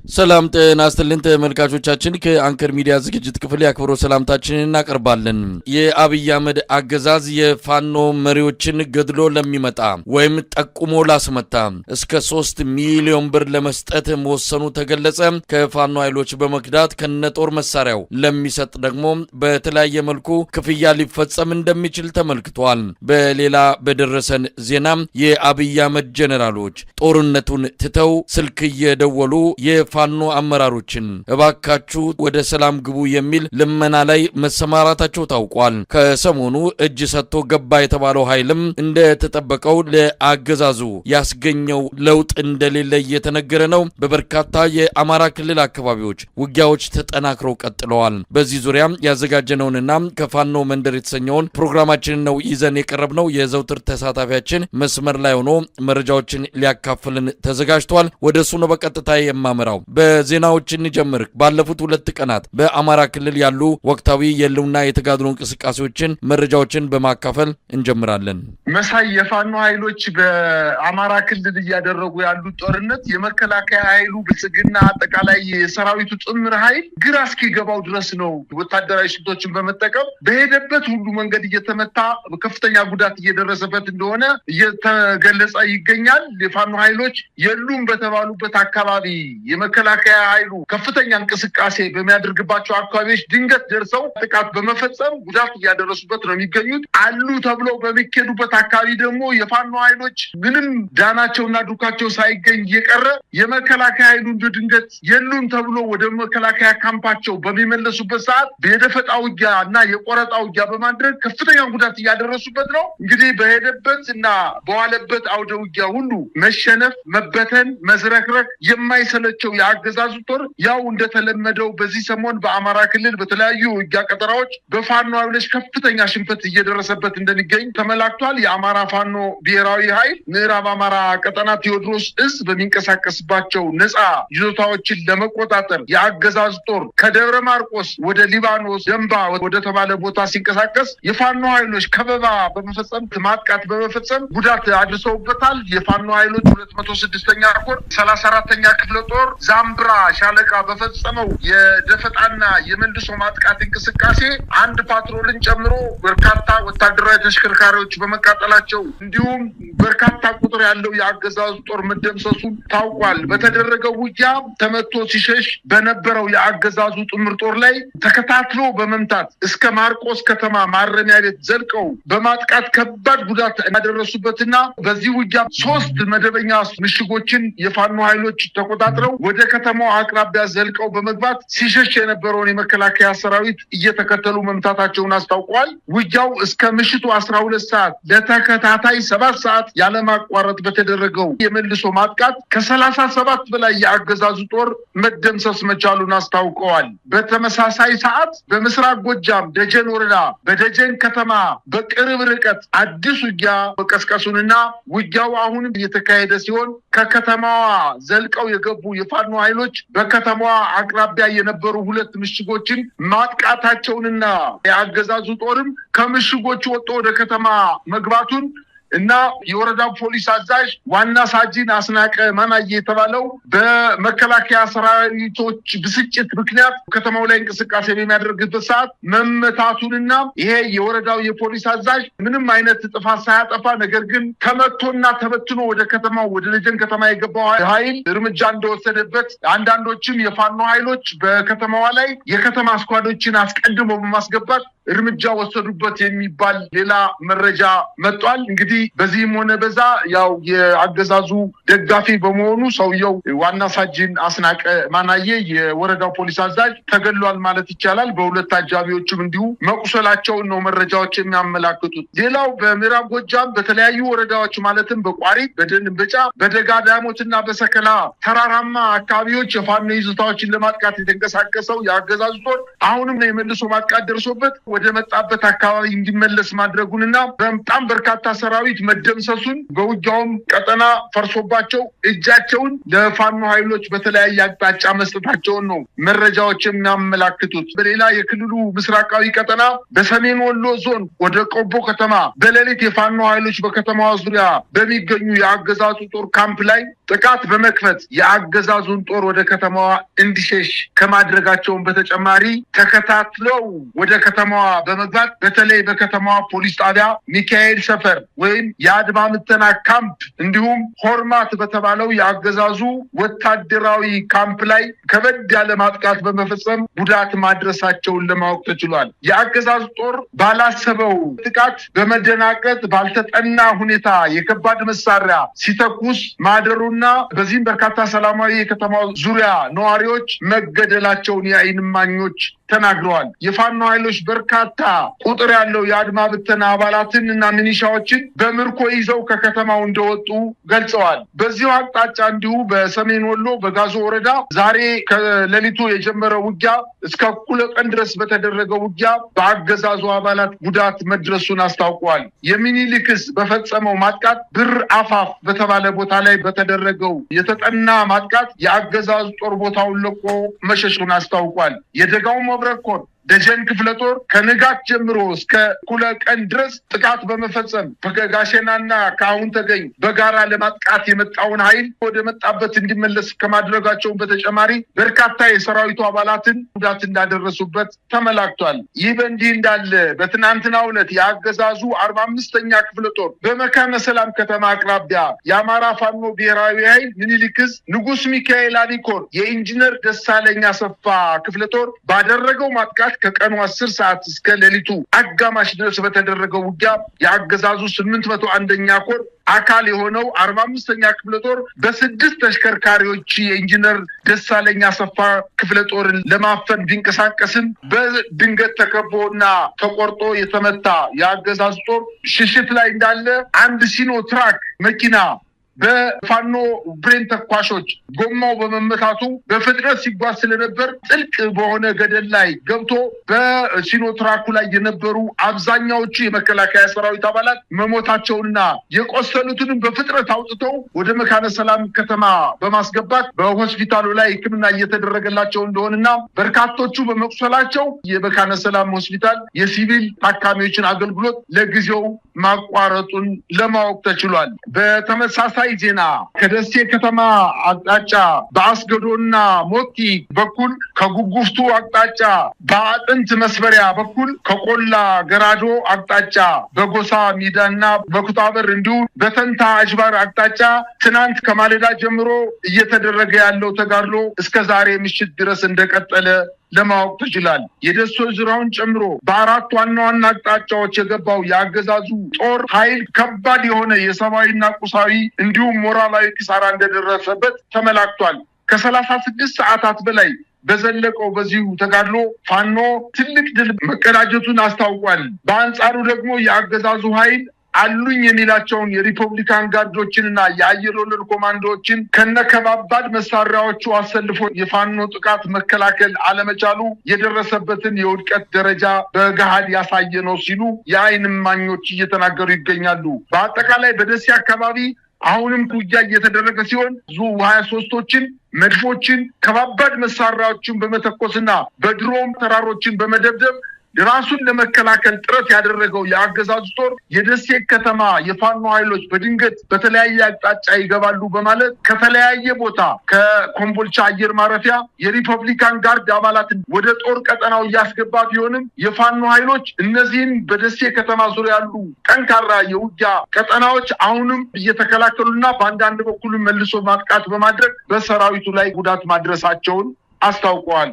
ሰላም ጤና ይስጥልን ተመልካቾቻችን፣ ከአንከር ሚዲያ ዝግጅት ክፍል የአክብሮት ሰላምታችንን እናቀርባለን። የአብይ አህመድ አገዛዝ የፋኖ መሪዎችን ገድሎ ለሚመጣ ወይም ጠቁሞ ላስመታ እስከ 3 ሚሊዮን ብር ለመስጠት መወሰኑ ተገለጸ። ከፋኖ ኃይሎች በመክዳት ከነጦር መሳሪያው ለሚሰጥ ደግሞ በተለያየ መልኩ ክፍያ ሊፈጸም እንደሚችል ተመልክቷል። በሌላ በደረሰን ዜና የአብይ አህመድ ጄኔራሎች ጦርነቱን ትተው ስልክ እየደወሉ የፋኖ አመራሮችን እባካችሁ ወደ ሰላም ግቡ የሚል ልመና ላይ መሰማራታቸው ታውቋል። ከሰሞኑ እጅ ሰጥቶ ገባ የተባለው ኃይልም እንደተጠበቀው ለአገዛዙ ያስገኘው ለውጥ እንደሌለ እየተነገረ ነው። በበርካታ የአማራ ክልል አካባቢዎች ውጊያዎች ተጠናክረው ቀጥለዋል። በዚህ ዙሪያ ያዘጋጀነውንና ከፋኖ መንደር የተሰኘውን ፕሮግራማችንን ነው ይዘን የቀረብነው። የዘውትር ተሳታፊያችን መስመር ላይ ሆኖ መረጃዎችን ሊያካፍልን ተዘጋጅቷል። ወደ እሱ ነው በቀጥታ የማመራው። በዜናዎች እንጀምር። ባለፉት 2 ቀናት በአማራ ክልል ያሉ ወቅታዊ የህልውና የተጋድሎ እንቅስቃሴዎችን መረጃዎችን በማካፈል እንጀምራለን። መሳይ፣ የፋኖ ኃይሎች በአማራ ክልል እያደረጉ ያሉት ጦርነት የመከላከያ ኃይሉ፣ ብልጽግና፣ አጠቃላይ የሰራዊቱ ጥምር ኃይል ግራ እስኪገባው ድረስ ነው። ወታደራዊ ስልቶችን በመጠቀም በሄደበት ሁሉ መንገድ እየተመታ ከፍተኛ ጉዳት እየደረሰበት እንደሆነ እየተገለጸ ይገኛል። የፋኖ ኃይሎች የሉም በተባሉበት አካባቢ የመከላከያ ኃይሉ ከፍተኛ እንቅስቃሴ በሚያደርግባቸው አካባቢዎች ድንገት ደርሰው ጥቃት በመፈጸም ጉዳት እያደረሱበት ነው የሚገኙት። አሉ ተብለው በሚኬዱበት አካባቢ ደግሞ የፋኖ ኃይሎች ምንም ዳናቸውና ዱካቸው ሳይገኝ እየቀረ የመከላከያ ኃይሉ እንደ ድንገት የሉም ተብሎ ወደ መከላከያ ካምፓቸው በሚመለሱበት ሰዓት የደፈጣ ውጊያ እና የቆረጣ ውጊያ በማድረግ ከፍተኛ ጉዳት እያደረሱበት ነው። እንግዲህ በሄደበት እና በዋለበት አውደ ውጊያ ሁሉ መሸነፍ፣ መበተን፣ መዝረክረክ የማይሰለቸው የአገዛዙ ጦር ያው እንደተለመደው በዚህ ሰሞን በአማራ ክልል በተለያዩ ውጊያ ቀጠናዎች በፋኖ ኃይሎች ከፍተኛ ሽንፈት እየደረሰበት እንደሚገኝ ተመላክቷል። የአማራ ፋኖ ብሔራዊ ኃይል ምዕራብ አማራ ቀጠና ቴዎድሮስ እዝ በሚንቀሳቀስባቸው ነፃ ይዞታዎችን ለመቆጣጠር የአገዛዙ ጦር ከደብረ ማርቆስ ወደ ሊባኖስ ደንባ ወደ ተባለ ቦታ ሲንቀሳቀስ የፋኖ ኃይሎች ከበባ በመፈጸም ማጥቃት በመፈጸም ጉዳት አድርሰውበታል። የፋኖ ኃይሎች 206ኛ ኮር 34ኛ ክፍለ ጦር ዛምብራ ሻለቃ በፈጸመው የደፈጣና የመልሶ ማጥቃት እንቅስቃሴ አንድ ፓትሮልን ጨምሮ በርካታ ወታደራዊ ተሽከርካሪዎች በመቃጠላቸው እንዲሁም በርካታ ቁጥር ያለው የአገዛዙ ጦር መደምሰሱን ታውቋል። በተደረገው ውጊያ ተመቶ ሲሸሽ በነበረው የአገዛዙ ጥምር ጦር ላይ ተከታትሎ በመምታት እስከ ማርቆስ ከተማ ማረሚያ ቤት ዘልቀው በማጥቃት ከባድ ጉዳት ያደረሱበትና በዚህ ውጊያ 3 መደበኛ ምሽጎችን የፋኖ ኃይሎች ተቆጣጥረው ወደ ከተማው አቅራቢያ ዘልቀው በመግባት ሲሸሽ የነበረውን የመከላከያ ሰራዊት እየተከተሉ መምታታቸውን አስታውቀዋል። ውጊያው እስከ ምሽቱ 12 ሰዓት ለተከታታይ 7 ሰዓት ያለማቋረጥ በተደረገው የመልሶ ማጥቃት ከ37 በላይ የአገዛዙ ጦር መደምሰስ መቻሉን አስታውቀዋል። በተመሳሳይ ሰዓት በምስራቅ ጎጃም ደጀን ወረዳ በደጀን ከተማ በቅርብ ርቀት አዲስ ውጊያ መቀስቀሱንና ውጊያው አሁንም እየተካሄደ ሲሆን ከከተማዋ ዘልቀው የገቡ የፋኖ ኃይሎች በከተማዋ አቅራቢያ የነበሩ 2 ምሽጎችን ማጥቃታቸውንና የአገዛዙ ጦርም ከምሽጎቹ ወጥቶ ወደ ከተማ መግባቱን እና የወረዳው ፖሊስ አዛዥ ዋና ሳጅን አስናቀ ማናዬ የተባለው በመከላከያ ሰራዊቶች ብስጭት ምክንያት ከተማው ላይ እንቅስቃሴ በሚያደርግበት ሰዓት መመታቱንና ይሄ የወረዳው የፖሊስ አዛዥ ምንም አይነት ጥፋት ሳያጠፋ ነገር ግን ተመቶና ተበትኖ ወደ ከተማው ወደ ደጀን ከተማ የገባው ኃይል እርምጃ እንደወሰደበት፣ አንዳንዶችም የፋኖ ኃይሎች በከተማዋ ላይ የከተማ ስኳዶችን አስቀድሞ በማስገባት እርምጃ ወሰዱበት የሚባል ሌላ መረጃ መጥቷል። እንግዲህ በዚህም ሆነ በዛ ያው የአገዛዙ ደጋፊ በመሆኑ ሰውየው ዋና ሳጅን አስናቀ ማናዬ የወረዳው ፖሊስ አዛዥ ተገሏል ማለት ይቻላል። በሁለት አጃቢዎችም እንዲሁ መቁሰላቸውን ነው መረጃዎች የሚያመላክቱት። ሌላው በምዕራብ ጎጃም በተለያዩ ወረዳዎች ማለትም በቋሪት፣ በደንበጫ፣ በደጋ ዳሞትና በሰከላ ተራራማ አካባቢዎች የፋኖ ይዞታዎችን ለማጥቃት የተንቀሳቀሰው የአገዛዙ ጦር አሁንም የመልሶ ማጥቃት ደርሶበት ወደ መጣበት አካባቢ እንዲመለስ ማድረጉንና በጣም በርካታ ሰራዊት መደምሰሱን በውጊያውም ቀጠና ፈርሶባቸው እጃቸውን ለፋኖ ኃይሎች በተለያየ አቅጣጫ መስጠታቸውን ነው መረጃዎች የሚያመላክቱት። በሌላ የክልሉ ምስራቃዊ ቀጠና በሰሜን ወሎ ዞን ወደ ቆቦ ከተማ በሌሊት የፋኖ ኃይሎች በከተማዋ ዙሪያ በሚገኙ የአገዛዙ ጦር ካምፕ ላይ ጥቃት በመክፈት የአገዛዙን ጦር ወደ ከተማዋ እንዲሸሽ ከማድረጋቸውን በተጨማሪ ተከታትለው ወደ ከተማዋ በመግባት በተለይ በከተማዋ ፖሊስ ጣቢያ ሚካኤል ሰፈር ወይም የአድማ ምተና ካምፕ እንዲሁም ሆርማት በተባለው የአገዛዙ ወታደራዊ ካምፕ ላይ ከበድ ያለ ማጥቃት በመፈጸም ጉዳት ማድረሳቸውን ለማወቅ ተችሏል። የአገዛዙ ጦር ባላሰበው ጥቃት በመደናቀጥ ባልተጠና ሁኔታ የከባድ መሳሪያ ሲተኩስ ማደሩና በዚህም በርካታ ሰላማዊ የከተማው ዙሪያ ነዋሪዎች መገደላቸውን የዓይን እማኞች ተናግረዋል። የፋኖ ኃይሎች በርካታ ቁጥር ያለው የአድማ ብተና አባላትን እና ሚኒሻዎችን በምርኮ ይዘው ከከተማው እንደወጡ ገልጸዋል። በዚሁ አቅጣጫ እንዲሁ በሰሜን ወሎ በጋዞ ወረዳ ዛሬ ከሌሊቱ የጀመረው ውጊያ እስከ እኩለ ቀን ድረስ በተደረገው ውጊያ በአገዛዙ አባላት ጉዳት መድረሱን አስታውቀዋል። የሚኒሊክ እዝ በፈጸመው ማጥቃት ብር አፋፍ በተባለ ቦታ ላይ በተደረገው የተጠና ማጥቃት የአገዛዙ ጦር ቦታውን ለቆ መሸሹን አስታውቋል። የደጋው መብረቅ ኮር ደጀን ክፍለ ጦር ከንጋት ጀምሮ እስከ እኩለ ቀን ድረስ ጥቃት በመፈጸም በጋሸናና ከአሁን ተገኝ በጋራ ለማጥቃት የመጣውን ኃይል ወደ መጣበት እንዲመለስ ከማድረጋቸውን በተጨማሪ በርካታ የሰራዊቱ አባላትን ጉዳት እንዳደረሱበት ተመላክቷል። ይህ በእንዲህ እንዳለ በትናንትናው ዕለት የአገዛዙ 45ኛ ክፍለ ጦር በመካነ ሰላም ከተማ አቅራቢያ የአማራ ፋኖ ብሔራዊ ኃይል ምኒልክ እዝ ንጉስ ሚካኤል አሊኮር የኢንጂነር ደሳለኝ አሰፋ ክፍለ ጦር ባደረገው ማጥቃት ከቀኑ 10 ሰዓት እስከ ሌሊቱ አጋማሽ ድረስ በተደረገው ውጊያ የአገዛዙ 801ኛ ኮር አካል የሆነው 45ኛ ክፍለ ጦር በ6 ተሽከርካሪዎች የኢንጂነር ደሳለኝ አሰፋ ክፍለ ጦርን ለማፈን ቢንቀሳቀስም በድንገት ተከቦና ተቆርጦ የተመታ የአገዛዙ ጦር ሽሽት ላይ እንዳለ አንድ ሲኖ ትራክ መኪና በፋኖ ብሬን ተኳሾች ጎማው በመመታቱ በፍጥነት ሲጓዝ ስለነበር ጥልቅ በሆነ ገደል ላይ ገብቶ በሲኖ ትራኩ ላይ የነበሩ አብዛኛዎቹ የመከላከያ ሰራዊት አባላት መሞታቸውንና የቆሰሉትንም በፍጥነት አውጥተው ወደ መካነ ሰላም ከተማ በማስገባት በሆስፒታሉ ላይ ሕክምና እየተደረገላቸው እንደሆነና በርካቶቹ በመቁሰላቸው የመካነ ሰላም ሆስፒታል የሲቪል ታካሚዎችን አገልግሎት ለጊዜው ማቋረጡን ለማወቅ ተችሏል። በተመሳሳይ ዜና ከደሴ ከተማ አቅጣጫ በአስገዶና ሞቲ በኩል ከጉጉፍቱ አቅጣጫ በአጥንት መስበሪያ በኩል ከቆላ ገራዶ አቅጣጫ በጎሳ ሚዳና በኩታበር እንዲሁም በተንታ አጅባር አቅጣጫ ትናንት ከማለዳ ጀምሮ እየተደረገ ያለው ተጋድሎ እስከ ዛሬ ምሽት ድረስ እንደቀጠለ ለማወቅ ተችሏል። የደሴ ዙሪያውን ጨምሮ በአራት ዋና ዋና አቅጣጫዎች የገባው የአገዛዙ ጦር ኃይል ከባድ የሆነ የሰብአዊና ቁሳዊ እንዲሁም ሞራላዊ ኪሳራ እንደደረሰበት ተመላክቷል። ከ36 ሰዓታት በላይ በዘለቀው በዚሁ ተጋድሎ ፋኖ ትልቅ ድል መቀዳጀቱን አስታውቋል። በአንጻሩ ደግሞ የአገዛዙ ኃይል አሉኝ የሚላቸውን የሪፐብሊካን ጋርዶችንና የአየር ወለድ ኮማንዶዎችን ከነከባባድ መሳሪያዎቹ አሰልፎ የፋኖ ጥቃት መከላከል አለመቻሉ የደረሰበትን የውድቀት ደረጃ በገሃድ ያሳየ ነው ሲሉ የዓይን እማኞች እየተናገሩ ይገኛሉ። በአጠቃላይ በደሴ አካባቢ አሁንም ውጊያ እየተደረገ ሲሆን ዙ 23ቶችን መድፎችን ከባባድ መሳሪያዎችን በመተኮስና በድሮን ተራሮችን በመደብደብ ራሱን ለመከላከል ጥረት ያደረገው የአገዛዙ ጦር የደሴ ከተማ የፋኖ ኃይሎች በድንገት በተለያየ አቅጣጫ ይገባሉ በማለት ከተለያየ ቦታ ከኮምቦልቻ አየር ማረፊያ የሪፐብሊካን ጋርድ አባላትን ወደ ጦር ቀጠናው እያስገባ ቢሆንም የፋኖ ኃይሎች እነዚህን በደሴ ከተማ ዙሪያ ያሉ ጠንካራ የውጊያ ቀጠናዎች አሁንም እየተከላከሉና በአንዳንድ በኩል መልሶ ማጥቃት በማድረግ በሰራዊቱ ላይ ጉዳት ማድረሳቸውን አስታውቀዋል።